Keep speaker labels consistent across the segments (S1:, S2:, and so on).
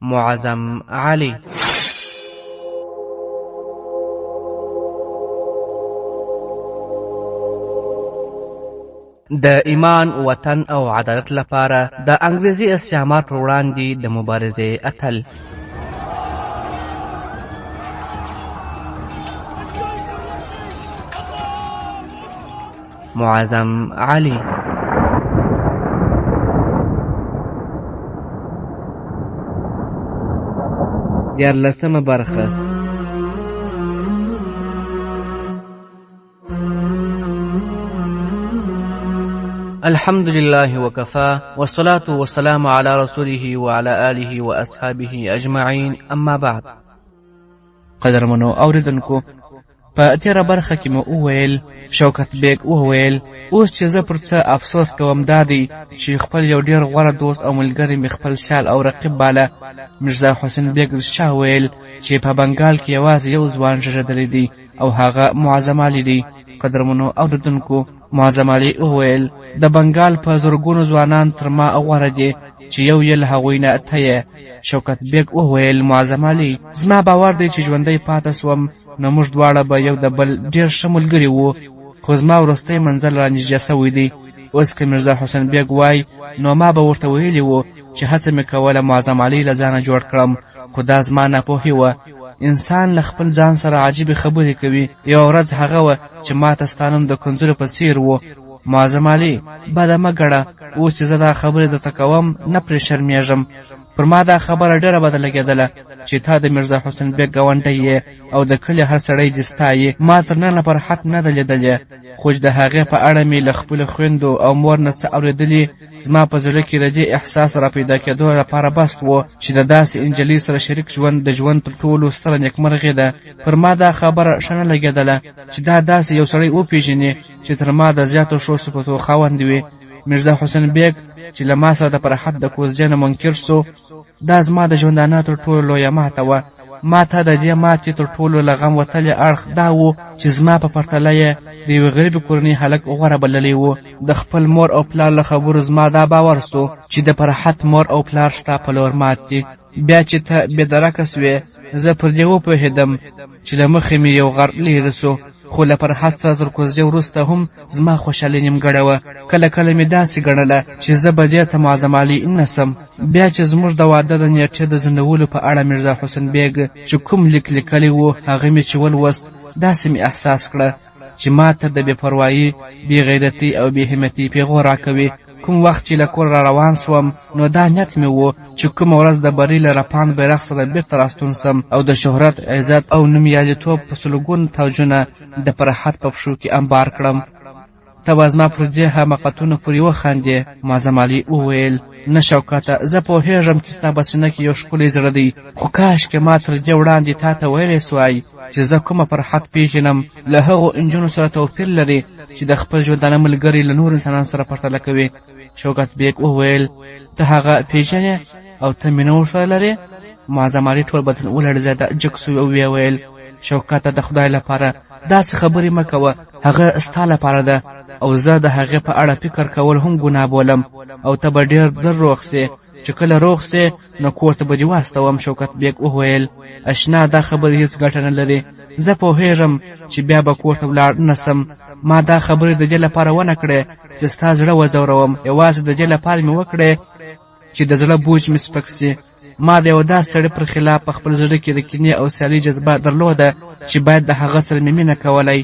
S1: معظم علي. د ایمان، وطن او عدالت لپاره د انګریزي استعمار پر وړاندې د مبارزې اتل. معظم علي. دیارلسمه برخه. الحمد لله وكفى، والصلاة والسلام على رسوله وعلى آله وأصحابه أجمعين، أما بعد.
S2: قدرمنو اوریدونکو، په تېره برخه کې مو وویل، شوکت بیګ وویل، اوس چې زه پر څه افسوس کوم دا دی چې خپل یو ډېر غوره دوست او ملګری مې خپل سیال او رقیب باله. میرزا حسین بیګ رښتیا ویل چې په بنګال کې یوازې یو ځوان ږغېدلی دی او هغه معظم علي دی. قدرمنو اوریدونکو، معظم علي وویل، د بنګال په زرګونو ځوانان تر ما غوره دي چې یو یې له هغوی نه ته یې. شوکت بیګ وویل، معظم علي، زما باور دی چې ژوندی پاته سوم نو موږ دواړه به یو د بل ډېر ښه ملګري وو، خو زما وروستی منزل رانږدې سوی دی. اوس که میرزا حسین بیګ وای نو ما به ورته ویلي وو چې هڅه مې کوله معظم علي له ځانه جوړ کړم، خو دا زما ناپوهي وه. انسان له خپل ځان سره عجیبې خبرې کوي. یوه ورځ هغه وه چې ما ته ستا نوم د کنځلو په څېر و. معظم علي، بده مه ګڼه، اوس چې زه دا خبرې درته کوم نه پرې شرمېږم. پر ما دا خبره ډېره بده لګېدله چې تا د میرزا حسین بیګ ګاونډی یې او د کلي هر سړی دې ستایي. ما تر ننه فرحت نه ده لیدلې، خو چې د هغې په اړه مې له خپلو خویندو او مور نه څه اورېدلي، زما په زړه کې د دې احساس را پیدا کېدو لپاره بس و چې د داسې نجلۍ سره شریک ژوند د ژوند تر ټولو ستره نیکمرغي ده. پر ما دا خبره ښه نه لګېدله چې دا داسې یو سړی وپېژني چې تر ما د زیاتو ښو صفتو خاوند وي. میرزا حسین بیګ چې له ما سره د فرحت د کوزدې نه منکر سو، دا زما د ژوندانه تر ټولو لویه ماته وه. ما ته د دې ماتې تر ټولو له غم وتلی اړخ دا و چې زما په پرتله یې د یوې غریبې کورنۍ هلک غوره بللی و. د خپل مور او پلار له خبرو زما دا باور سو چې د فرحت مور او پلار ستا په لور مات دي. بیا چې ته بې درکه سوې، زه پر دې وپوهېدم چې له مخې مې یو غر لیرې سو. خو له فرحت سره تر کوزدې وروسته هم زما خوشحالي نیمګړې وه. کله کله مې داسې ګڼله چې زه به دې ته معظم علي نه سم. بیا چې زموږ د واده د نیټې د ځنډولو په اړه میرزا حسین بیګ چې کوم لیک لیکلی و، هغه مې چې ولوست، داسې مې احساس کړه چې ما ته د بې پروایي، بې غیرتۍ او بې همتۍ پیغور راکوي. کوم وخت چې له کوره را روان سوم نو دا نیت مې و چې کومه ورځ د بري له رپاند بیرغ سره بیرته راستون سم او د شهرت، عزت او نومیالیتوب په سلګونو تاجونه د فرحت په پښو کې انبار کړم. ته به زما پر دې حماقتونو پورې وخاندې. معظم علي وویل، نه شوکته، زه پوهېږم چې ستا په سینه کې یو ښکلی زړه دی، خو کاشکې ما تر دې وړاندې تا ته ویلی سوای چې زه کومه فرحت پېژنم له هغو نجونو سره توپیر لري چې د خپل ژوندانه ملګری له نورو انسانانو سره پرتله کوي. شوکت بیګ وویل، ته هغه پېژنې او ته مینه ورسره لرې؟ معظم علي ټول بدن ولړزېده، جګ سو او ویې ویل، شوکته، د خدای لپاره داسې خبرې مه کوه، هغه ستا لپاره ده او زه د هغې په اړه فکر کول هم ګناه بولم او ته به ډېر زر روغ سې، چې کله روغ سې نو کور ته به دې واستوم. شوکت بیګ وویل، اشنا، دا خبرې هیڅ ګټه نه لري، زه پوهېږم چې بیا به کور ته ولاړ نه سم. ما دا خبرې د دې لپاره ونه کړې چې ستا زړه وځوروم، یوازې د دې لپاره مې وکړې چې د زړه بوج مې سپک سي. ما د یو داسې سړي پر خلاف په خپل زړه کې د کینې او سیالۍ جذبه درلوده چې باید د هغه سره مې مینه کولی.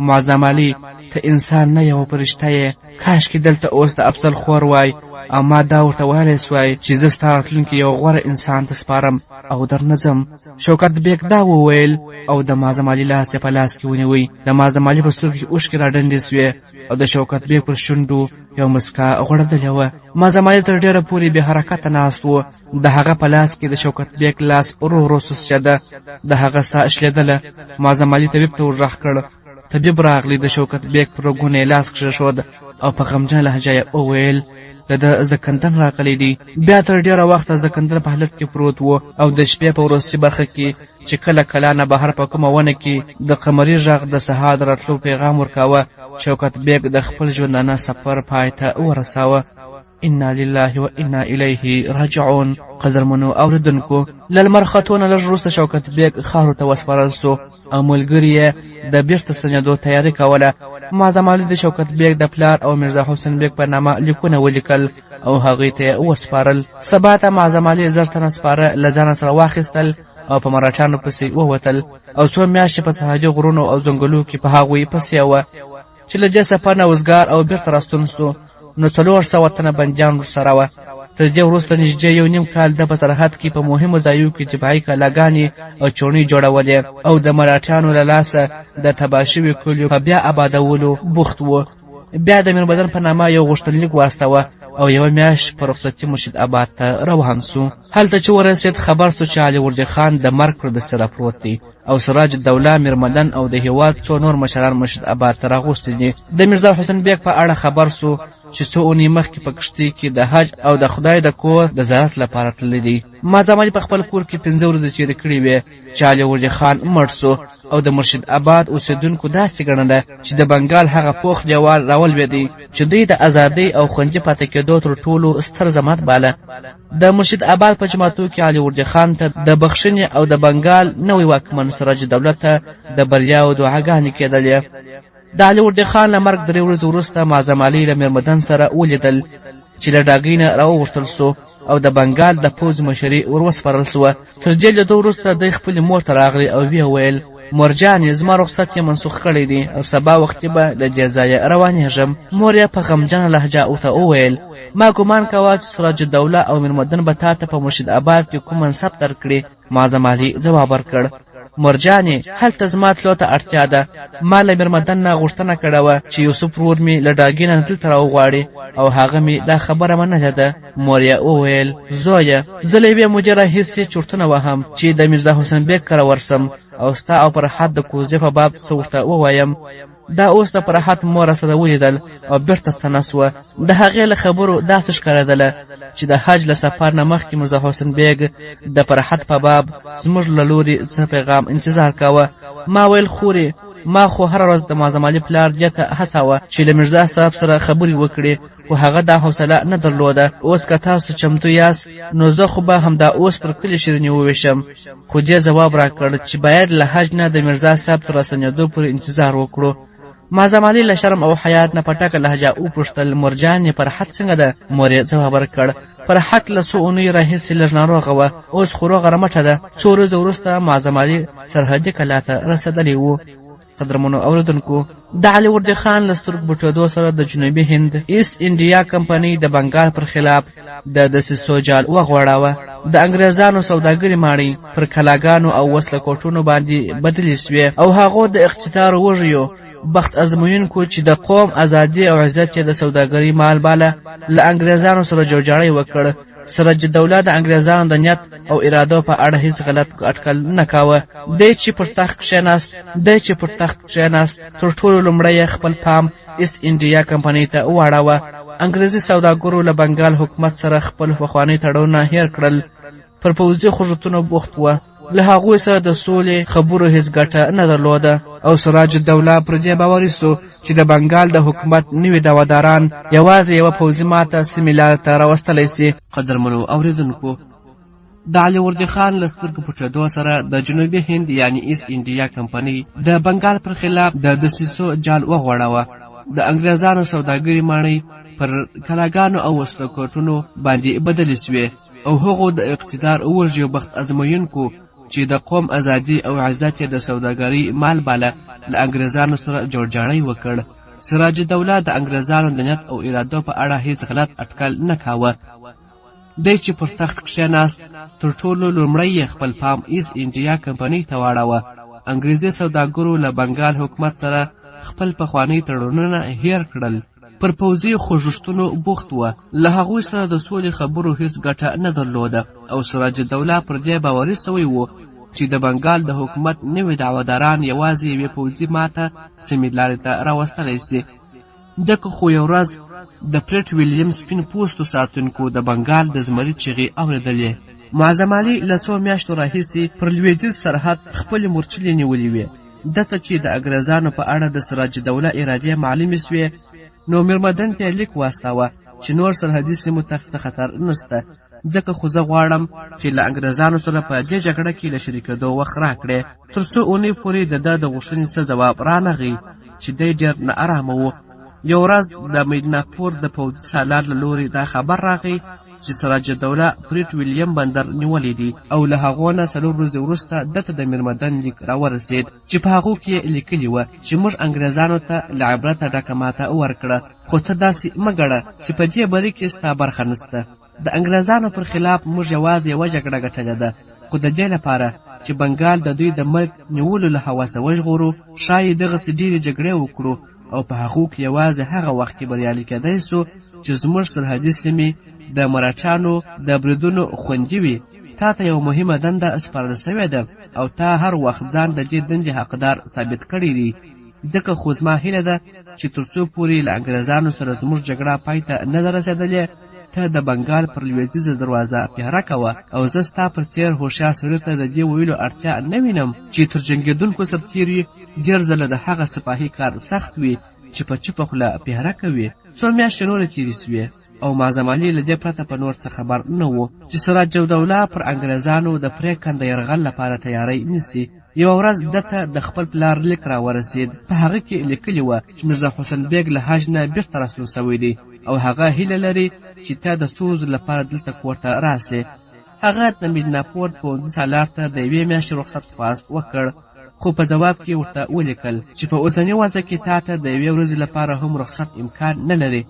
S2: معظم علي، ته انسان نه یوه فرشته یې. کاشکې دلته اوس د افضل خور وای او ما دا ورته ویلی سوای چې زه ستا راتلونکي یو غوره انسان ته سپارم او درنه ځم. شوکت بیګ دا وویل او د معظم علي لاس یې په لاس کې ونیوی. د معظم علي په سترګو کې اوښکې راډنډې سوې او د شوکت بیګ پر شونډو یو مسکا غوړېدلې وه. معظم علي تر ډېره پورې بې حرکته ناست و. د هغه په لاس کې د شوکت بیګ لاس ورو ورو سستېده، د هغه ساه شلېدله. معظم علي طبیب ته ورغږ کړ. طبیب راغلی، د شوکت بیګ پر رګونو یې لاس کښېښود او په غمجنه لهجه یې وویل، د ده زکندن راغلی دی. بیا تر ډېره وخته زکندن په حالت کې پروت و او د شپې په وروستي برخه کې چې کله کلا نه بهر په کومه ونه کې د قمري غږ د سهار د راتلو پیغام ورکاوه، شوکت بیګ د خپل ژوندانه سفر پای ته ورساوه. انا لله و انا الیه راجعون. قدرمنو اوریدونکو، له لمر ختو نه لږ وروسته شوکت بیګ خاورو ته وسپارل سو او ملګري یې د بیرته ستنېدو تیاري کوله. معظم علي د شوکت بیګ د پلار او میرزا حسین بیګ په نامه لیکونه ولیکل او هغوی ته یې وسپارل. سبا ته معظم علي 1000 تنه سپاره له ځانه سره واخیستل او په مراټیانو پسې ووتل او څو میاشتې په سرحدي غرونو او ځنګلو کې په هغوی پسې وه. چې له دې سفر نه وزګار او بیرته راستون سو نو 400 تنه بندیان ورسره وه. تر دې وروسته نږدې 1.5 کال ده په سرحد کې په مهمو ځایو کې دفاعي کلاګانې او چوڼۍ جوړولې او د مراټیانو له لاسه د تباه شوي کلیو په بیا ابادولو بوخت و. بیا د میربدن په نامه یو غوښتنلیک واستوه او یوه میاشت په رخصتي مرشد اباد ته روان سو. هلته چې ورسېد خبر سو چې علي وردي خان د مرګ پر بستره پروت دی او سراج الدوله میرمدن او د هیواد څو نور مشران مرشد اباد ته راغوستي دي. د میرزا حسین بیګ په اړه خبر سو چې څو اونۍ مخکې په کښتۍ کې د حج او د خدای د کور د زیارت لپاره تللی دی. معظم علي په خپل کور کې 5 ورځې تېرې کړې وې چې علي وردي خان مړ سو او د مرشد اباد اوسېدونکو داسې ګڼله چې د بنګال هغه پوخ دیوال راولوېدی چې دوی د ازادۍ او خوندي پاتې کېدو تر ټولو ستر ضمانت باله. د مرشد اباد په جوماتو کې علي وردي خان ته د بخښنې او د بنګال نوی واکمن سراج الدوله ته د بریاوو دعاګانې کېدلې. د علي وردي خان له مرګ 3 ورځې وروسته معظم علي له میرمدن سره ولیدل چې له ډاګۍ نه راوغوښتل سو او د بنګال د پوځ مشري وروسپارل سوه. تر دې لیدو وروسته دی خپلې مور ته راغلی او ویې ویل: مورجانې، زما رخصت یې منسوخ کړی دی او سبا وختي به له دې ځایه روانېږم. مور یې په غمجنه لهجه ورته وویل: ما ګمان کوه چې سراج الدوله او میرمدن به تا ته په مرشد اباد کې کوم منصب درکړي. معظم علي ځواب ورکړ: مورجانې، هلته زما تلو ته اړتیا ده. ما له میرمدن نه غوښتنه کړې وه چې یوسف ورور مې له ډاګي نه دلته راوغواړي او هغه مې دا خبره منلې ده. مور یې وویل: زویه، زه له یوې مودې راهیسې چورتونه وهم چې د میرزا حسین بیګ کره ورسم او ستا او فرحت د کوزې په باب څه ورته ووایم. دا اوس د فرحت مور راسره ولیدل او بیرته ستنه سوه. د هغې له خبرو داسې ښکارېدله چې د حج له سفر نه مخکې میرزا حسین بیګ د فرحت په باب زموږ له لوري څه پیغام انتظار کاوه. ما ویل: خورې، ما خو هره ورځ د معظم علي پلار دې ته هڅاوه چې له میرزا صاحب سره خبرې وکړي، خو هغه دا حوصله نه درلوده. اوس که تاسو چمتو یاست نو زه خو به همدا اوس پر کلي شیریني وویشم. خو دې ځواب راکړ چې باید له حج نه د میرزا صاحب تر راستنېدو پورې انتظار وکړو. معظم علي له شرم او حیات نه په ټکه لهجه وپوښتل: مورجانې، فرحت څنګه ده؟ مور یې ځواب ورکړ: فرحت له څو اونیو راهیسې لږ ناروغه وه، اوس خو روغه رمټه ده. څو ورځې وروسته معظم علي سرحدي کلا ته رسېدلی و. قدرمنو اوریدونکو، د علي وردي خان له سترګو پټېدو سره د جنوبي هند ایست انډیا کمپنۍ د بنګال پر خلاف د دسیسو جال وغوړاوه. د انګریزانو سوداګري ماڼۍ پر کلاګانو او وسله کوټونو باندې بدلې سوې او هغو د اقتدار وږیو بخت ازموینکو چې د قوم ازادي او عزت یې د سوداګرۍ مال باله له انګریزانو سره جوړجاړی وکړ. سراج الدوله د انګریزانو د نیت او ارادو په اړه هیڅ غلط اټکل نه کاوه. دی چې پر تخت کښېناست تر ټولو لومړی یې خپل پام ایست انډیا کمپنۍ ته واړاوه. انګریزي سوداګرو له بنګال حکومت سره خپل پخواني تړونونه هېر کړل، پر پوځي خوږتونو بوخت وه. له هغوی سره د سولې خبرو هیڅ ګټه نه درلوده او سراج الدوله پر دې باوري سو چې د بنګال د حکومت نوي دعواداران یوازې یوه پوځي ماته سیمې لارې ته راوستلی سي. قدرمنو اوریدونکو، د علي وردي خان له سترګو پټېدو سره د جنوبي هند یعنی ایست انډیا کمپنۍ د بنګال پر خلاف د دسیسو جال وغوړاوه. د انګریزانو سوداګري ماڼۍ پر کلاګانو او وسلو کوټونو باندې بدلې سوې او هغو د اقتدار وږیو بخت ازموینکو چې د قوم ازادي او عزت یې د سوداګرۍ مال باله له انګریزانو سره جوړجاړی وکړ. سراج الدوله د انګریزانو د نیت او ارادو په اړه هیڅ غلط اټکل نه کاوه. دی چې پر تخت کښېناست تر ټولو لومړی یې خپل پام ایست انډیا کمپنۍ ته واړاوه. انګریزي سوداګرو له بنګال حکومت سره خپل پخواني تړونونه هېر کړل، پر پوځي خوځښتونو بوخت وه، له هغوی سره د سولې خبرو هیڅ ګټه نه درلوده او سراج الدوله پر دې باوري سوی و چې د بنګال د حکومت نوي دعواداران یوازې یوې پوځي ماته سمې لارې ته راوستلی سي. ځکه خو یو ورځ د پریټ ویلیم سپین پوستو ساتونکو د بنګال د زمري چیغې اورېدلې. معظم علي له څو میاشتو راهیسې پر لوېدیځ سرحد خپلې مورچلې نیولې وې. ده ته چې د انګرېزانو په اړه د سراج الدوله ارادې معلومې سوې، نو میرمدن ته یې لیک واستاوه چې نور سرحدي سیمو ته څه خطر نشته، ځکه خو زه غواړم چې له انګرېزانو سره په دې جګړه کې له شریکېدو وخت راکړې. تر څو اونۍ پورې د ده د غوښتنې څه ځواب رانغی چې دی ډېر ناارامه و. یو ورځ د میدناپور د پوځي سالار له لوري دا خبر راغی چې سراج الدوله پریټ ویلیم بندر نیولی دی او له هغو نه 4 ورځې وروسته ده ته د میرمدن لیک راورسېد چې په هغو کې یې لیکلي وه چې موږ انګرېزانو ته له عبرته ډکه ماته ورکړه، خو ته داسې مه ګڼه چې په دې بري کې ستا برخه نشته. د انګرېزانو پر خلاف موږ یوازې یوه جګړه ګټلې ده، خو د دې لپاره چې بنګال د دوی د ملک نیولو له هوسه وژغورو، ښایي دغسې ډېرې جګړې وکړو او په هغو کې یوازې هغه وخت کې بریالي کېدای سو چې زموږ سرحدي سیمې د مراټانو د بریدونو خوندي وي. تا ته یوه مهمه دنده سپارل سوې ده او تا هر وخت ځان د دې دندې حقدار ثابت کړی دی، ځکه خو زما هیله ده چې تر څو پورې له انګرېزانو سره زموږ جګړه پای ته نه ده رسېدلې، ته د بنګال پر لوېدیځه دروازه پیره کوه او زه ستا پر څېر هوښیار سړي ته د دې ویلو اړتیا نه وینم چې تر جنګېدونکو سرتېري ډېر ځله د هغه سپاهي کار سخت وي چې په چوپه خوله پیره کوي. څو میاشتې نورې تېرې سوې او معظم علي له دې پرته په نور څه خبر نه و چې سراج الدوله پر انګرېزانو د پرېکنده یرغل لپاره تیاری نیسي. یوه ورځ ده ته د خپل پلار لیک راورسېد. په هغه کې لیکلي وه چې میرزا حسن بیګ له حج نه بیرته راستون سوی دی او هغه هیله لري چې ته د څو ورځو لپاره دلته کور ته راسې. هغه د میدناپور پوځي سالار ته د یوې میاشتې رخصت خواست وکړ، خو په ځواب کې ورته ولیکل چې په اوسني وضع کې تا ته د یوې ورځې لپاره هم رخصت امکان نه لري.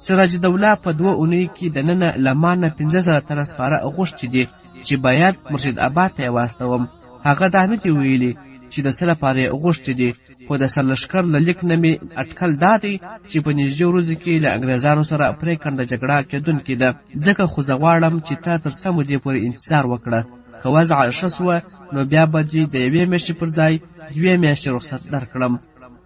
S2: سراج الدوله په 2 اونیو کې دننه له ما نه 5000 تنه سپاره غوښتي دي چې باید مرشد اباد ته یې واستوم. هغه دا نه دي ویلي چې د څه لپاره یې غوښتي دي، خو د سرلښکر له لیک نه مې اټکل دا دی چې په نږدې ورځو کې له انګرېزانو سره پرېکنده جګړه کېدونکې ده، ځکه خو زه غواړم چې ته تر څه مودې پورې انتظار وکړه. که وضع ښه سوه نو بیا به دې د یوې میاشتې پر ځای 2 میاشتې رخصت درکړم.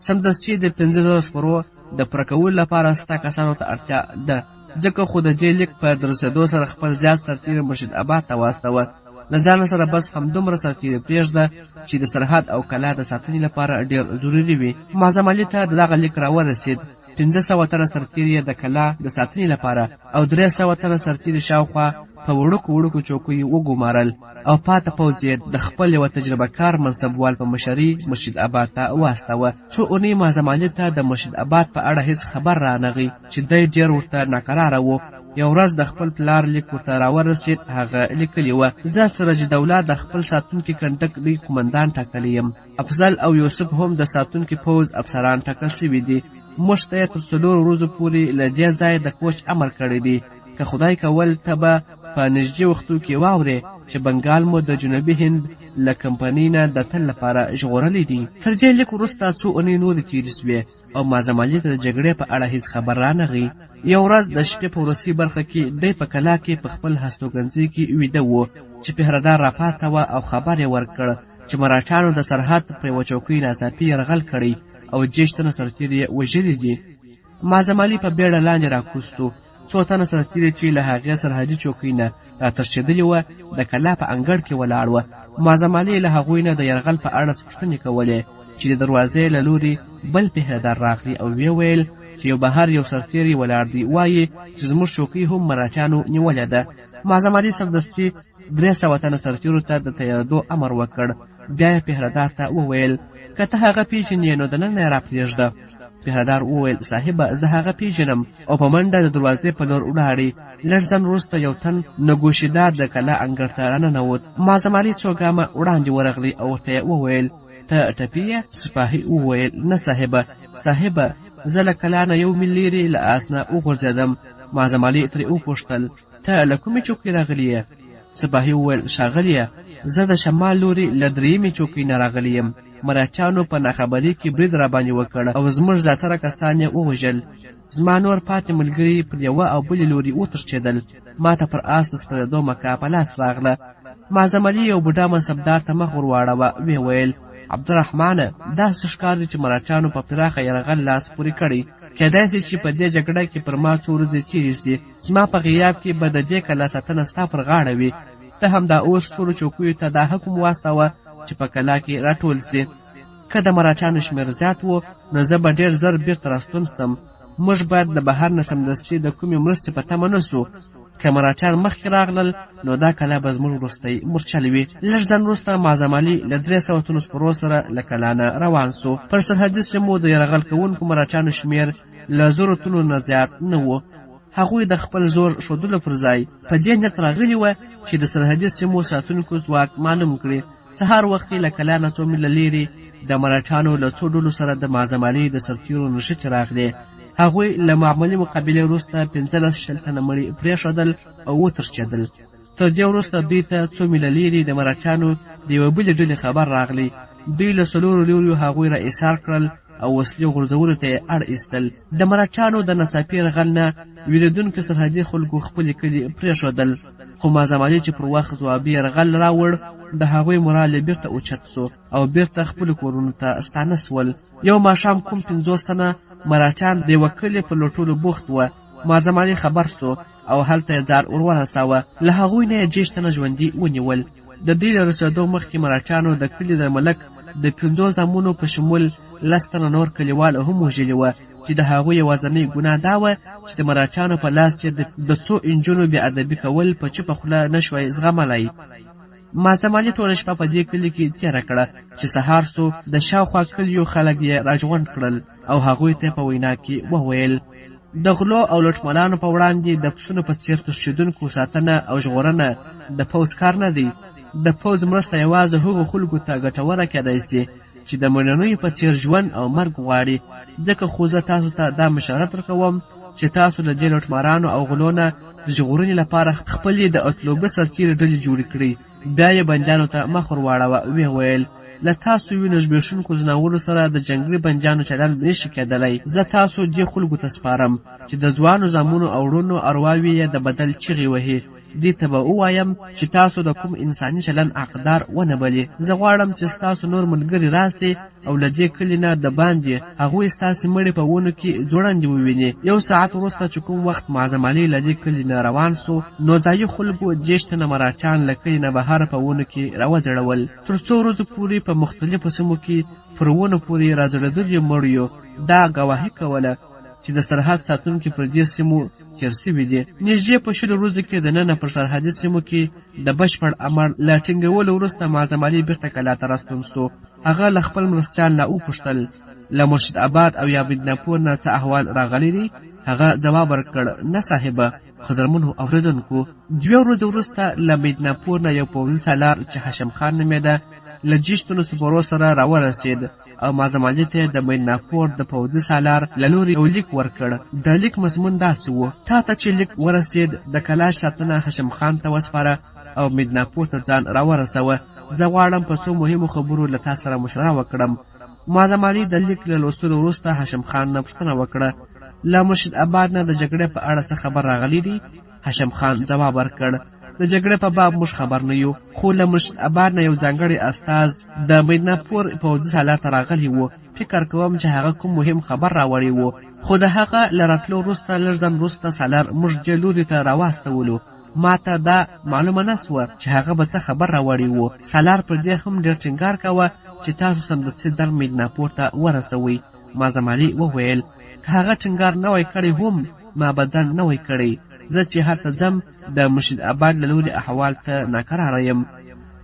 S2: سمدستي د 5000 سپرو د پوره کولو لپاره ستا کسانو ته اړتیا ده، ځکه خو د دې لیک په رسېدو سره خپل زیات سرتېري مرشد اباد ته واستوه. له ځانه سره بس همدومره سرتېري پرېږده چې د سرحد او کلا د ساتنې لپاره ډېر ضروري وي. معظم علي ته دغه لیک راورسېد. 500 تنه سرتېري یې د کلا د ساتنې لپاره او 300 تنه سرتېري شاوخوا په وړوکو وړوکو چوکیو وګومارل او پاته پوځ یې د خپل یوه تجربه کار منصبوال په مشري مرشد اباد ته واستوه. څو اونۍ معظم علي ته د مرشد اباد په اړه هیڅ خبر رانغی چې دی ډېر ورته ناکراره و. یو ورځ د خپل پلار لیک ورته راورسېد. هغه لیکلي وه: زه سراج الدوله د خپل ساتونکي کنډک لوی قومندان ټاکلی یم. افضل او یوسف هم د ساتونکي پوځ افسران ټاکل سوي دي. موږ ته یې تر 4 ورځو پورې له دې ځایه د کوچ امر کړی دی. که خدای کول ته به په نږدې وختو کې واورې چې بنګال مو د جنوبي هند له کمپنۍ نه د تل لپاره ژغورلی دی. تر دې لیک وروسته څو اونۍ نورې تېرې سوې او معظم علي ته د جګړې په اړه هیڅ خبر رانغی. یو ورځ د شپې په وروستۍ برخه کې دی په کلا کې په خپل هستوګنځي کې ویده و چې پهردار راپاڅوه او خبر یې ورکړ چې مراټانو د سرحد پر یوه چوکۍ ناڅاپي یرغل کړی او 30 تنه سرتېري یې وژلي دي. معظم علي په بیړه لاندې راکوز سو. څو تنه سرتېري چې له هغې سرحدي چوکۍ نه راتښتېدلي وه د کلا په انګړ کې ولاړ وه. معظم علي له هغوی نه د یرغل په اړه پوښتنې کولې چې د دروازې له لوري بل پهرهدار راغلی او ویې ویل چې یو بهر یو سرتېری ولاړ دی، وایي چې زموږ چوکۍ هم مراټیانو نیولې ده. معظم علي سمدستي 300 تنه سرتېرو ته د تیارېدو امر وکړ. بیا یې پهرهدار ته وویل: که ته هغه پېژنې نو دننه یې راپرېږده. پهرهدار وویل: صاحبه، زه هغه پېژنم. او په منډه د دروازې په لور ولاړی. لږ ځنډ وروسته یو تن نګوشیدار د کلا انګړ ته راننوت. معظم علي څو ګامه وړاندې ورغلی او ورته یې وویل: ته ټپي یې؟ سپاهي وویل: نه صاحبه. صاحبه، زه له کلا نه 1 میل لیرې له آس نه وغورځېدم. معظم علي ترې وپوښتل: ته له کومې چوکۍ راغلی یې؟ سپاهي وویل: ښاغلیه، زه د شمال لوري له درېیمې چوکۍ نه راغلی یم. مراټیانو په ناخبرۍ کې برید راباندې وکړ او زموږ زیاتره کسان یې ووژل. زما نور پاتې ملګري پر یوه او بلې لوري وتښتېدل. ما ته پر آس د سپرېدو مکه په لاس راغله. معظم علي یو بوډا منصبدار ته مخ ورواړوه، ویې ویل: عبدالرحمانه، داسې ښکاري چې مراټیانو په پراخه یرغل لاس پورې کړی. کېدای سي چې په دې جګړه کې پر ما څو ورځې تېرې سي. زما په غیاب کې به د دې کلا ساتنه ستا پر غاړه وي. ته همدا اوس ټولو چوکیو ته دا حکم واستوه چې په کلا کې راټول سي. که د مراټیانو شمېر زیات و، نو زه به ډېر زر بیرته راستون سم. موږ باید د بهر نه سمدستي د کومې مرستې په تمه نه سو. که مراټیان مخکې راغلل، نو دا کلا به زموږ وروستی مورچل وي. لږ ځنډ وروسته معظم علي له 300 تنو سپرو سره له کلا نه روان سو. پر سرحدي سیمو د یرغل کوونکو مراټیانو شمېر له زرو تنو نه زیات نه و. هغوی د خپل زور ښودلو پر ځای په دې نیت راغلي وه چې د سرحدي سیمو ساتونکو ځواک معلوم کړي. سهار وختي له کلا نه څو میله لیرې د مراټیانو له څو ډلو سره د معظم علي د سرتیرو نښتې راغلې. هغوی له معمولي مقابلې وروسته 15 20 تنه مړي پرېښودل او وتښتېدل. تر دې وروسته دوی ته څو میله لیرې د مراټیانو د یوې بلې ډلې خبر راغلی. دوی له څلورو لوریو هغوی را ایسار کړل او وسلې غورځولو ته یې اړ ایستل. د مراټیانو د ناڅاپي یرغل نه ویرېدونکي سرحدي خلکو خپلې کلي پرېښودل، خو معظم علي چې پر وخت ځوابي یرغل راوړ، د هغوی مورال یې بیرته اوچت سو او بیرته خپلو کورونو ته ستانه سول. یو ماښام کوم 50 تنه مراټیان د یوه کلي په لوټلو بوخت وه. معظم علي خبر سو او هلته یې ځان ور ورساوه. له هغوی نه یې 30 تنه ژوندي ونیول. د دوی له رسېدو مخکې مراټیانو د کلي د ملک د پنځو زامنو په شمول 10 تنه نور کلیوال هم وژلي وه، چې د هغوی یوازنۍ ګناه دا وه چې د مراټیانو په لاس یې د څو انجونو بې ادبي کول په چوپه خوله نه شوای زغملی. معظم علي ټوله شپه په دې کلي کې تېره کړه. چې سهار سو، د شاوخوا کلیو خلک یې راجغونډ کړل او هغوی ته په وینا کې وویل: د غلو او لوټمارانو په وړاندې د پسونو په څېر تښتېدونکو ساتنه او ژغورنه د پوځ کار نه دی. د پوځ مرسته یوازې هغو خلکو ته ګټوره کېدای سي چې د مړنیو په څېر ژوند او مرګ غواړي. ځکه خو زه تاسو ته دا مشوره درکوم چې تاسو له دې لوټمارانو او غلو نه د ژغورنې لپاره خپلې د اتلوبه سرتېري ډلې جوړې کړئ. بیا یې بندیانو ته مخ ور واړاوه، ویې ویل: له تاسو وینو زبېښونکو ځناورو سره د جنګي بندیانو چلند نه شي کېدلی. زه تاسو دې خلکو ته سپارم چې د ځوانو زامنو او وروڼو ارواوې یې د بدل چیغې وهي. دې ته به ووایم چې تاسو د کوم انساني چلند حقدار ونه بلي. زه غواړم چې ستاسو نور ملګري راسي او له دې کلي نه د باندې هغوی ستاسې مړي په ونو کې ځوړندې وویني. یو ساعت وروسته چې کوم وخت معظم علي له دې کلي نه روان سو، نو ځايي خلکو 30 تنه مراټیان له کلي نه بهر په ونو کې راوځړول. تر څو ورځو پورې په مختلفو سیمو کې پر ونو پورې راځړېدلیو مړیو دا ګواهي کوله چې د سرحد ساتونکي پر دې سیمو تېر سوي دي. نږدې په 20 ورځو کې د ننه پر سرحدي سیمو کې د بشپړ امر له ټینګولو وروسته معظم علي بیرته کلا ته راستون سو. هغه له خپل مرستیال نه وپوښتل: له مرشد آباد او یا مدناپور نه څه احوال راغلی دی؟ هغه ځواب ورکړ: نه صاحبه. قدرمنو اورېدونکو، دوې ورځې وروسته له مدناپور نه یو پوځي سالار چې هاشم خان نومېده له 30 تنو سپرو سره راورسېد او معظم علي ته یې د مدناپور د پوځي سالار له لوري یو لیک ورکړ. د لیک مضمون داسې و: تا ته چې لیک ورسېد، د کلا ساتنه هاشم خان ته وسپاره او مدناپور ته ځان راورسوه. زه غواړم په څو مهمو خبرو له تا سره مشوره وکړم. معظم علي د لیک له لوستلو وروسته هاشم خان نه پوښتنه وکړه: له مرشد آباد نه د جګړې په اړه څه خبر راغلی دی؟ هاشم خان ځواب ورکړ: د جګړې په باب موږ خبر نه یو، خو له مرشد آباد نه یو ځانګړی استاز د مدناپور پوځي سالار ته راغلی و. فکر کوم چې هغه کوم مهم خبر راوړی و، خو د هغه له راتلو وروسته لږ ځنډ وروسته سالار موږ دې لوري ته راواستولو. ما ته دا معلومه نه سوه چې هغه به څه خبر راوړی و. سالار پر دې هم ډېر ټینګار کاوه چې تاسو سمدستي ځان مدناپور ته ورسوئ. معظم علي وویل: که هغه ټینګار نه وای کړی هم ما به ځنډ نه وای کړی. زه چې هلته ځم د مرشد آباد له لوري احوال ته ناکراره یم.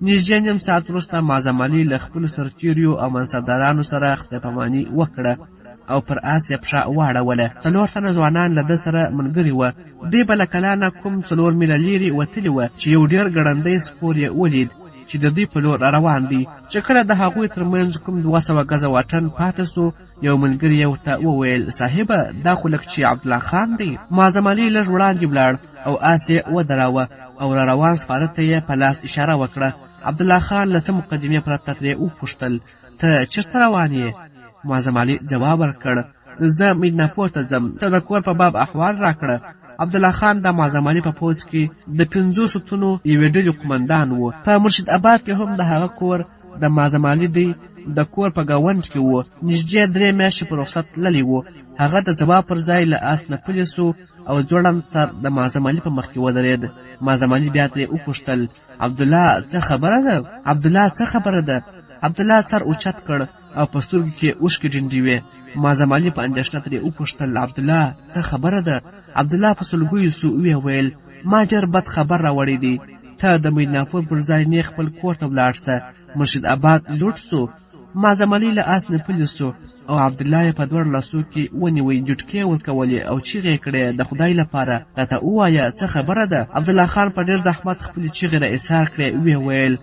S2: نږدې نیم ساعت وروسته معظم علي له خپلو سرتیریو او منصبدارانو سره خدای پاماني وکړه او پر آس یې پښه واړوله. 4 تنه ځوانان له ده سره ملګري وه. دوی به له کلا نه کوم 4 میله لیرې وتلي وه چې یو ډېر ګړندی سپور یې ولید چې د دوی په لور روان دی. چې کله د هغوی تر منځ کوم 200 ګزه واټن پاتې سو، یو ملګري یې ورته وویل: صاحبه، دا خو لکه چې عبدالله خان دی. معظم علي لږ وړاندې ولاړ او آس یې ودراوه او را روان سپاره ته یې په لاس اشاره وکړه. عبدالله خان له څه مقدمې پرته ترې وپوښتل: ته چېرته روان یې؟ معظم علي ځواب ورکړ: زه مدناپور ته ځم، ته د کور په باب احوال راکړه. عبدالله خان د معظم علي په پوځ کې د 50 تنو یوې ډلې قومندان و. په مرشد آباد کې هم د هغه کور د معظم علي دی د کور په ګاونډ کې و. نږدې 3 میاشتې په رخصت تللی و. هغه د ځواب پر ځای له آس نه پلي سو او ځوړند سر د معظم علي په مخ کې ودرېد. معظم علي بیا ترې وپوښتل: عبدالله څه خبره ده؟ عبدالله څه خبره ده؟ عبدالله سر اوچت کړ او په سترګو کې اوښکې ډنډې وې. معظم علي په اندېښنه ترې وپوښتل، عبدالله څه خبره ده؟ عبدالله په سلګیو سو، ویې ویل، ما ډېر بد خبر راوړی دی. ته د مدیناپور پر ځای نیغ خپل کور ته ولاړ سه. مرشد اباد لوټ سو. معظم علي له آس نه پلي سو او عبدالله یې په دواړو لاسو کې ونیوی، جوټکې ورکولې او چیغې یې کړې، د خدای لپاره راته ووایه څه خبره ده؟ عبدالله خان په ډېر زحمت خپلې چیغې را ایسار کړې، ویې ویل،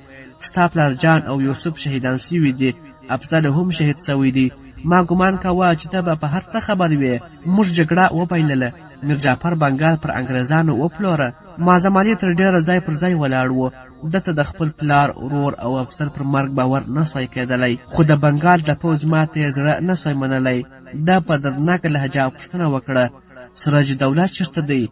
S2: ستا پلار جان او یوسف شهیدان سوي دي، افضل هم شهید سوی دی. ما ګمان کاوه چې ته به په هر څه خبر وې. موږ جګړه وبایلله، میرجعفر بنګال پر انګریزانو وپلوره. معظم علي تر ډېره ځای پر ځای ولاړ و. ده ته د خپل پلار، ورور او افضل پر مرګ باور نه سوای کېدلی، خو د بنګال د پوځ ماتې یې زړه نه سوای منلی. ده په دردناکه لهجه پوښتنه وکړه، سراج الدوله چېرته دی؟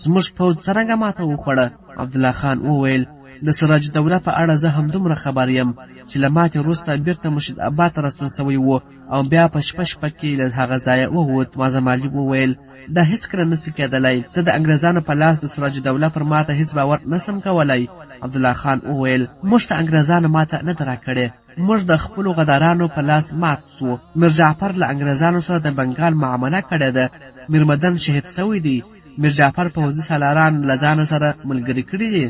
S2: زموږ پوځ څرنګه ماته وخوړه؟ عبدالله خان وویل، د سراج الدوله په اړه زه همدومره خبر یم چې له ماتې وروسته بیرته مرشد اباد ته راستون سوی و او بیا په شپه شپه کې له هغه ځایه ووت. معظم علي وویل، دا هیڅکله نه سي کېدلی. زه د انګریزانو په لاس د سراج الدوله پر ماته هیڅ باور نه سم کولای. عبدالله خان وویل، موږ ته انګریزانو ماته نه ده راکړې. موږ د خپلو غدارانو په لاس مات سوو. میرجعفر له انګریزانو سره د بنګال معامله کړې ده. میرمدن شهید سوی دی. میرجعفر پوځي سالاران له ځانه سره ملګري کړي دي.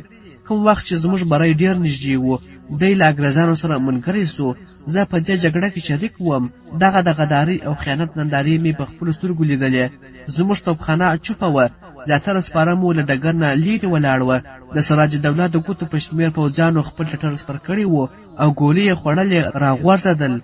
S2: کوم وخت چې زموږ بری ډېر نږدې و، دی له انګریزانو سره ملګری سو. زه په دې جګړه کې شریک وم. دغه د غدارۍ او خیانت نندارې مې په خپلو سترګو لیدلې. زموږ توپخانه چوپه وه، زیاتره سپاره مو له ډګر نه لیرې ولاړ وه. د سراج الدوله د ګوتو په شمېر پوځیانو خپل ټټر سپر کړی و او ګولۍ یې خوړلې راغورځېدل.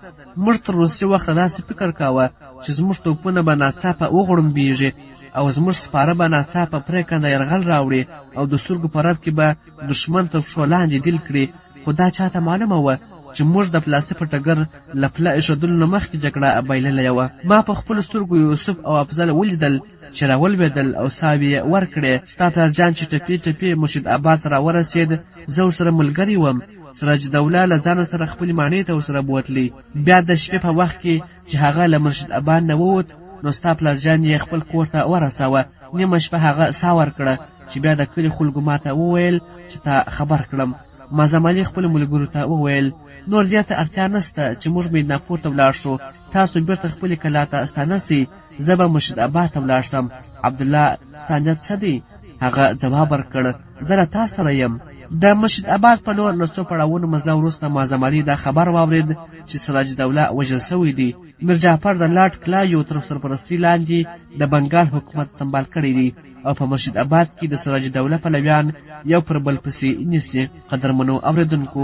S2: موږ تر وروستي وخته داسې فکر کاوه چې زموږ توپونه به ناڅاپه وغړومبېږي او زموږ سپاره به ناڅاپه پرېکنده یرغل راوړي او د سترګو په رپ کې به دښمن تر پښو لاندې دل کړي، خو دا چاته معلومه وه چې موږ د پلاسي په ټګر له پله ایښودلو نه مخکې جګړه بایللې وه. ما په خپلو سترګو یوسف او افضل ولیدل چې راولوېدل او ساوې یې ورکړې. ستا پلار جان چې ټپي ټپي مرشد اباد ته راورسېد، زه ورسره ملګری وم. سراج دوله له ځانه سره خپلې ماڼۍ ته ورسره بوتلی. بیا د شپې په وخت کې چې هغه له مرشد اباد نه ووت، نو ستا پلار جان یې خپل کور ته ورساوه. نیمه شپه هغه سا ورکړه چې بیا د کلي خلکو ماته وویل چې تا خبر کړم. معظم علي خپلو ملګرو ته وویل، نور دې ته اړتیا نسته چې موږ میدناپور ته ولاړ شو، تاسو بیرته خپلې کلا ته ستانه سئ، زه به مرشد اباد ته ولاړ سم. عبدالله، ستا نیت څه دی؟ هغه ځواب ورکړ، زه له تا سره یم. د مرشد اباد په لور له څو پړاوونو مزله وروسته معظم علي دا خبر واورېد چې سراج الدوله وژل شوی دی. میرجعفر د لارډ کلایو تر سرپرستۍ لاندې د بنګال حکومت سمبال کړی دی او په مرشد اباد کې د سراج الدوله پلویان یو پر بل پسې نیسي. قدرمنو اورېدونکو،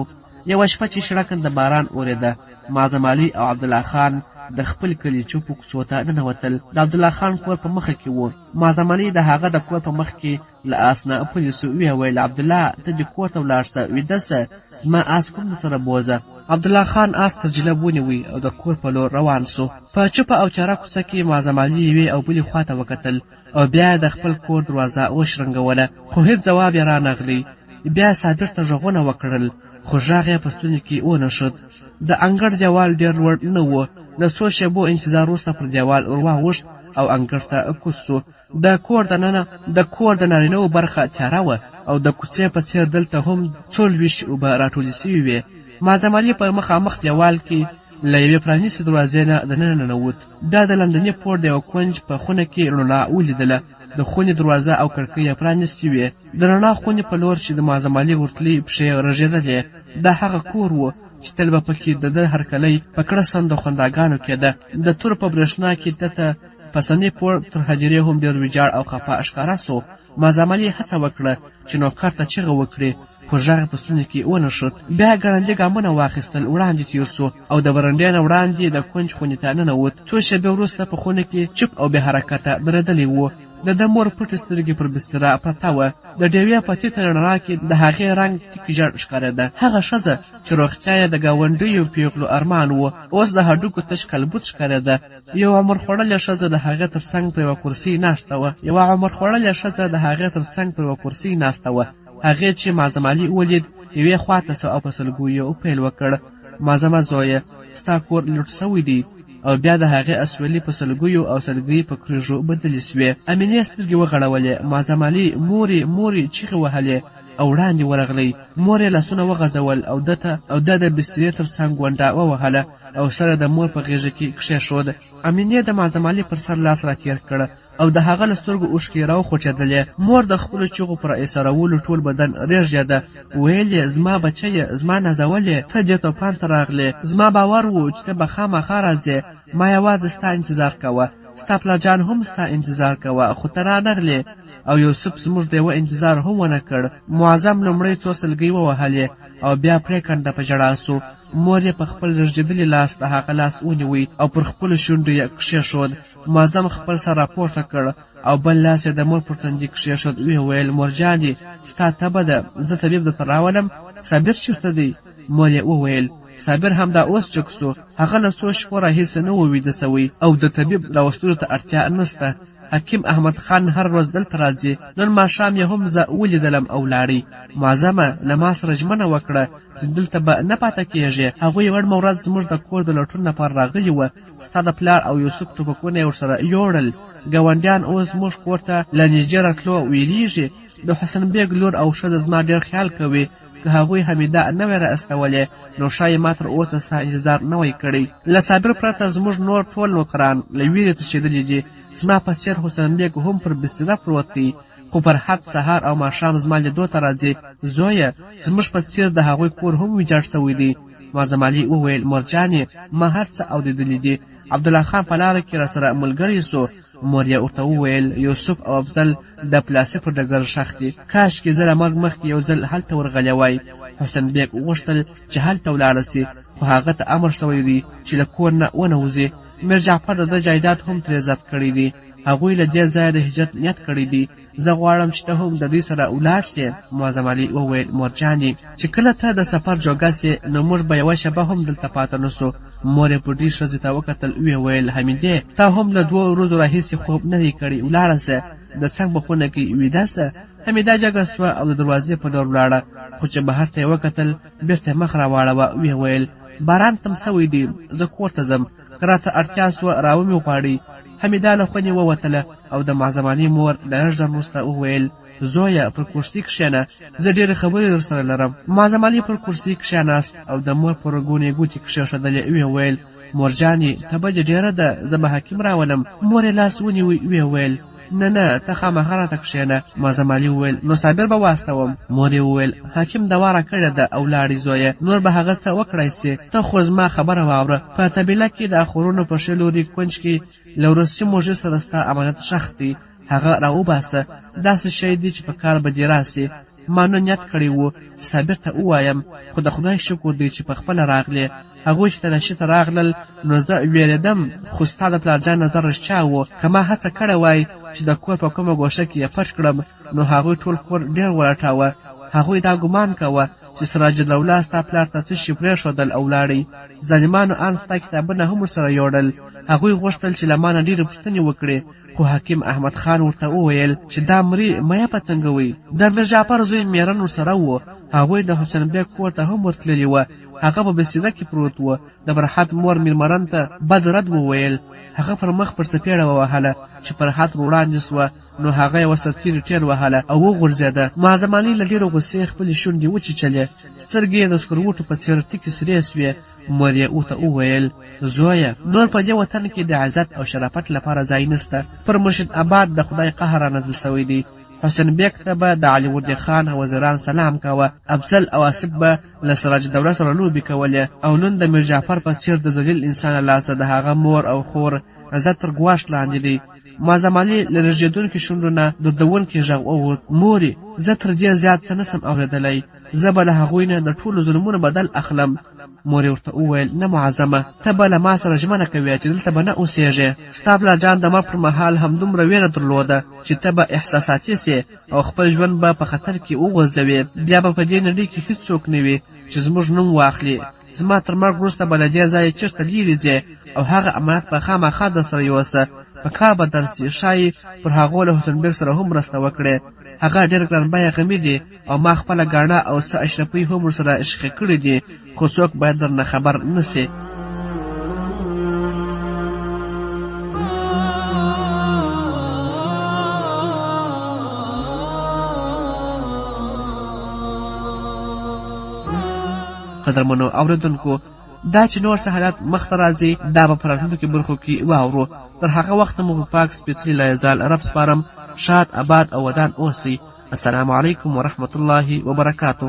S2: یوه شپه چې شړکنده باران اورېده، معظم علي او عبدالله خان د خپل کلي چوپو کوڅو ته ننوتل. د عبدالله خان کور په مخه کې و. معظم علي د هغه د کور په مخ کې له آس نه پلي سو، ویې ویل، عبدالله ته دې کور ته ولاړ سه، ویده سه، زما آس هم درسره بوځه. عبدالله خان آس تر جلب ونیوی او د کور په لور روان سو. په چوپه او تیاره کوڅه کې معظم علي یوې او بلې خوا ته وکتل او بیا یې د خپل کور دروازه وشرنګوله، خو هیڅ ځواب یې رانغلی. بیا صابر ته غږونه وکړل، خو غږ یې په ستوني کې ونښت. د انګړ دیوال ډېر لوړ نه و. له څو شېبو انتظار وروسته پر دیوال ورواوښت او انګړ ته کوز سو. د کور دننه د کور د نارینهوو برخه تیاره وه او د کوڅې په څېر دلته هم څو لویشتې اوبه راټولې سوې وې. معظم علي په مخامخ دیوال کې له یوې پرانیستې دروازې نه دننه ننوت. ده د لاندني پوړ د یوه کونج په خونه کې رڼا ولیدله. د خونې دروازه او کړکۍ یې پرانیستې وې. د رڼا خونې په لور چې د معظم علي ورتلې پښې رژېدلې. دا هغه کور و چې تل به پکې د ده هرکلی په کړسندو خنداګانو کېده. د تور په برېښنا کې ده ته پسنی پوړ تر هدیرې هم ډېر ویجاړ او خفه ښکاره سو. معظم علي هڅه وکړه چې نوکر ته چیغه وکړي، خو غږ په ستوني کې ونښت. بیا ګړندي ګامونه واخیستل، وړاندې تېر سو او د برنډې نه وړاندې د کونج خونې ته ننوت. څو شېبې وروسته په خونه کې چوپ او بې حرکته درېدلی و. د ده مور پټې سترګې پر بستره پرته وه. د ډېوې په تیته رڼا کې د هغې رنګ تیک ژړ ښکارېده. هغه ښځه چې روغتیا یې د ګاونډیو پېغلو ارمان و، اوس د هډوکو تش کلبوت ښکارېده. یوه عمر خوړلې ښځه د هغې تر څنګ پر یوه کرسۍ ناسته وه. یوه عمر خوړلې ښځه د هغې تر څنګ پر یوه کرسۍ ناسته وه. هغې چې معظم علي ولید، یوې خوا ته سو او په سلګیو یې پیل وکړ. معظمه زویه، ستا کور لوټ سوی دی. او بیا د هغې اسویلي په سلګیو او سلګۍ په کریږو بدلې سوې. امینې سترګې وغړولې، معظم علي مورې مورې چیغې وهلې او وړاندې ورغلی. مور یې لاسونه وغځول او ده ته او ده د بسترې تر څنګ ګونډه ووهله او سر یې د مور په غېږه کې کښېښود. امینې د معظم علي پر سر لاس راتېر کړ او د هغه له سترګو اوښکې راوخوټېدلې. مور د خپلو چیغو پر ایسارولو ټول بدن رېږدېده. ویل یې، زما بچیه، زما نازولې، ته دې توپان ته راغلې. زما باور و چې ته به خامخا راځې. ما یوازې ستا انتظار کاوه. ستا پلار جان هم ستا انتظار کاوه، خو ته رانغلې. او یوسف زموږ د یوه انتظار هم ونه کړ. معظم لومړی څو سلګۍ ووهلې او بیا پرېکنده په ژړا سو. مور یې په خپل رږدېدلي لاس د هغه لاس ونیوی او پر خپلو شونډو یې کښېښود. معظم خپل سر راپورته کړ او بل لاس یې د مور پر تندي کښېښود. ویې ویل، مورجانې، ستا تبه ده، زه طبیب درته راولم. صابر چېرته دی؟ مور یې وویل، صابر همدا اوس جګ سو، هغه له څو شپو راهیسې نه و ویده سوی او د طبیب راوستلو ته اړتیا نسته. حکیم احمد خان هره ورځ دلته راځي، نن ماښام یې هم زه ولیدلم او لاړی. معظمه، له ما سره ژمنه وکړه چې دلته به نه پاته کېږې. هغوی وړمه ورځ زموږ د کور د لټون لپاره راغلي وه، ستا د پلار او یوسف ټوپکونه یې ورسره یوړل. ګاونډیان اوس زموږ کور ته له نږدې راتلو ویریږي. د حسن بیګ لور او ښځه زما ډېر خیال کوي. که هغوی حمیده نه وای را استولې نو ښایي ما تر اوسه ستا انتظار نه وای کړی. له صابر پرته زموږ نور ټول نوکران له ویرې تښتېدلي دي. زما په څېر حسن بیګ هم پر بستره پروت دی، خو فرحت سهار او ماښام زما لیدو ته راځي. زویه، زموږ په څېر د هغوی کور هم ویجاړ شوی دی. معظم علي وویل، مورجانې، ما هر څه اورېدلي دي. عبدالله خان په لاره کې راسره ملګری سو. مور یې ورته وویل، یوسف او افضل د پلاسي پر ډګر ښخ دي. کاشکې زه له مرګ مخکې یو ځل هلته ورغلی وای. حسن بیګ غوښتل چې هلته ولاړه سي، خو هغه ته امر سوی دی چې له کور نه ونه وځي. میر جعفر د ده جایداد هم ترې ضبط کړی دی. هغوی له دې ځایه د هجرت نیت کړی دی. زه غواړم چې ته هم د دوی سره ولاړ سې. معظم علي وویل، مورجانې، چې کله ته د سفر جوګه سې نو موږ به یوه شېبه هم دلته پاته نه سو. مور یې بوډۍ ښځې ته وکتل، ویې ویل، حمیدې، تا هم له دوو ورځو راهیسې خوب نه دی کړی، ولاړه سه د څنګ په خونه کې ویده سه. حمیده جګه سوه او د دروازې په لور ولاړه، خو چې بهر ته یې وکتل بیرته یې مخ راواړوه، ویې ویل، باران تم سوی دی، زه کور ته ځم، که راته اړتیا سوه راومې غواړئ. حمیده له خونې ووتله او د معظم علي مور له لږ ځنډ وروسته وویل، زویه، پر کرسي کښېنه، زه ډېرې خبرې درسره لرم. معظم علي پر کرسي کښېناست او د مور پر رګونو یې ګوتې کښېښودلې، ویې ویل، مورجانې، تبه دې ډېره ده، زه به حکیم راولم. مور یې لاس ونیوی، ویې ویل، نه نه، ته خامخا راته کښېنه. معظم علي وویل، نو صابر به واستوم. مور یې وویل، حاکم دوا راکړې ده او لاړی زویه، نور به هغه څه وکړای سي. ته خو زما خبره واوره. په طبیله کې د اخورونو په ښي لوري کونج کې له وروستي موږي سره ستا امانت ښخ دی، هغه راوباسه. داسې شی دی چې په کار به دې راسي. ما نن نیت کړی و چې صابر ته ووایم، خو د خدای شکر دی چې پخپله راغلې. هغوی چې تلاشي ته راغلل نو زه وېرېدم، خو ستا د پلار جان نظر رښتیا و. که ما هڅه کړې وای چې د کور په کومه ګوښه کې یې پټ کړم نو هغوی ټول کور ډېر ولټاوه. هغوی دا ګمان کاوه چې سراج الدوله ستا پلار ته څه شي پرېښودل او ولاړی. ظالمانو ان ستا کتابونه هم ورسره یوړل. هغوی غوښتل چې له ما نه ډېرې پوښتنې وکړي، خو حکیم احمد خان ورته وویل چې دا مري مه یې په تنګوئ. د میرجعفر زوی میرن ورسره و. هغوی د حسین بیګ کور ته هم ورتللي وه. هغه په بستره کې پروت و. د فرحت مور میرمرن ته بد رد وویل. هغه پر مخ پر څپېړه ووهله. چې فرحت ور وړاندې سوه نو هغه یوه سرتېري ټېل وهله او وغورځېده. معظم علي له ډېرې غوسې خپلې شونډې وچیچلې، سترګې یې د سکروټو په څېر تکې سرې سوې. مور یې ورته وویل، زویه، نور په دې وطن کې د عزت او شرافت لپاره ځای نسته. پر مرشد اباد د خدای قهر رانازل سوی دی. حسین بیګ ته به د علي وردي خان او وزیران سلام کاوه. افضل او آصف به له سراج الدوله سره لوبې کولې او نن د میرجعفر په څېر د ذلیل انسان له لاسه د هغه مور او خور عزت تر ګواښ لاندې دی. معظم علي له رژېدونکي شونډو نه دردوونکی غږ ووت، مورې، زه تر دې زیات څه نه سم اورېدلی. زه به له هغوی نه د ټولو ظلمونو بدل اخلم. مور یې ورته وویل، نه معظمه، ته به له ما سره ژمنه کوې چې دلته به نه اوسېږې. ستا پلار جان د مرګ پر مهال همدومره وېره درلوده چې ته به احساساتي سې او خپل ژوند به په خطر کې وغورځوې. بیا به په دې نړۍ کې هیڅوک نه وي چې زموږ نوم واخلي. زما تر مرګ وروسته به له دې ځایه چېرته لیرې ځې او هغه امانت به خامخا در سره یوسه، په کار به درسي. ښایي پر هغو له حسن بیګ سره هم مرسته وکړې. هغه ډېر ګران بیه غمي دي او ما خپله ګاڼه او څه اشرفۍ هم ورسره ښخې کړې دي، خو څوک باید درنه خبر نه سي. قدرمنو اورېدونکو، دا چې نور څه حالات مخته راځي، دا به په راتلونکو برخو کې واورو. تر هغه وخته مو په پاک سپېڅلي لایزال رب سپارم. ښاد، اباد او ودان اوسئ. السلام علیکم ورحمت الله وبرکاته.